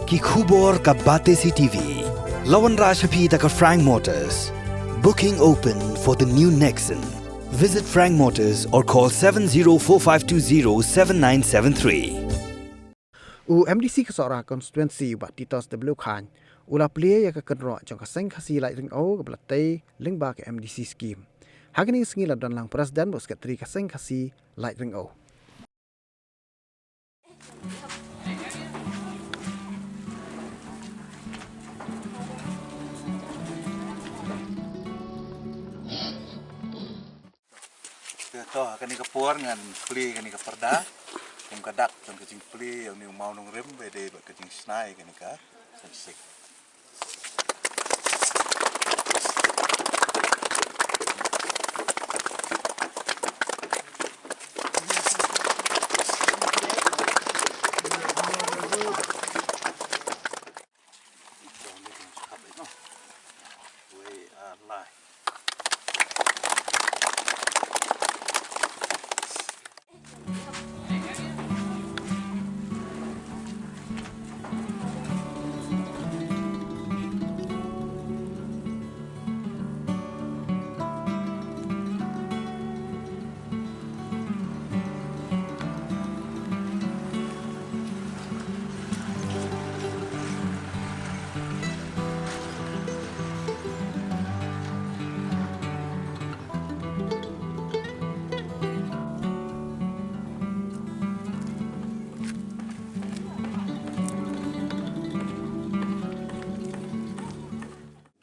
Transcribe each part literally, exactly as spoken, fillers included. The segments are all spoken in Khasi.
Ki khubor ka Batesi T V. La wanrah sha phi da ka Frank Motors. Booking open for the new Nexon. Visit Frank Motors or call seven zero four five two zero seven nine seven three. U M D C ka Sohra constituency, Bah Titos W Khan, u la plie ïa ka kynroh jong ka Seng Khasi Laitringo kaba la tei lyngba ka M D C scheme. Ha kane ka sngi la don lang president bad secretary ka Seng Khasi Laitringo. Te to, ha kane ka por ngan plie kane ka pyrda kum ka dak jong ka jingplie ïa une u mawnongrim ba dei bad ka jingshna ïa kane ka sensik.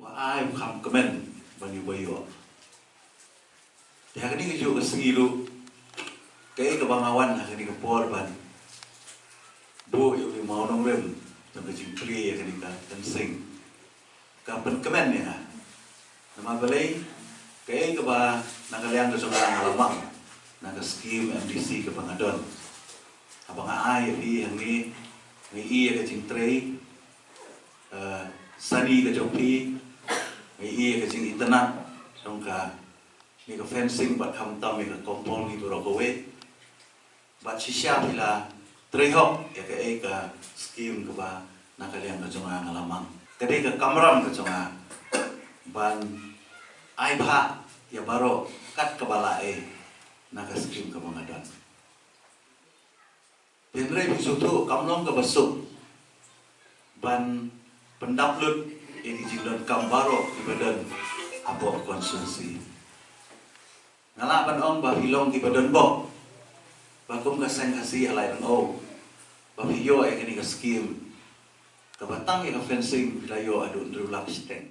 Ba ai u kham kmen ban ïa ba ïoh. Te ha kane ka juh ka sngi ruh, kaei kaba nga wan ha kane ka por ban buh ïa u mawnongrim jong ka jingplie ïa kane ka fencing ka pynkmen ïa nga. Namar balei, kaei kaba na ka liang ka jong nga nga la mang na ka scheme M D C kaba nga don. Haba nga ai ïa phi hangne, nga i ïa ka jingtrei, eh, sani ka jong phi, nga i ïa ka jingitynnad jong kane ka fencing bad khamtam ïa ka compound hi baroh kawei. Bad shisha phi la trei hok ïa kaei ka scheme kaba na ka liang ka jong nga nga la mang. Ka dei ka kamram ka jong nga ban ai bhah ïa baroh kat kaba lah ei na ka scheme kaba nga don. Hynrei phi sngewthuh kam long kaba suk ban pyndap lut ïa ki jingdonkam baroh kiba don hapoh constituency. Nga lah ban ong ba phi long kiba donbok ba kum ka Seng Khasi ha Laitringo ba phi ïoh ïa kane ka scheme kaba tang ïa ka fencing phi la ïoh haduh hynriew lak shiteng.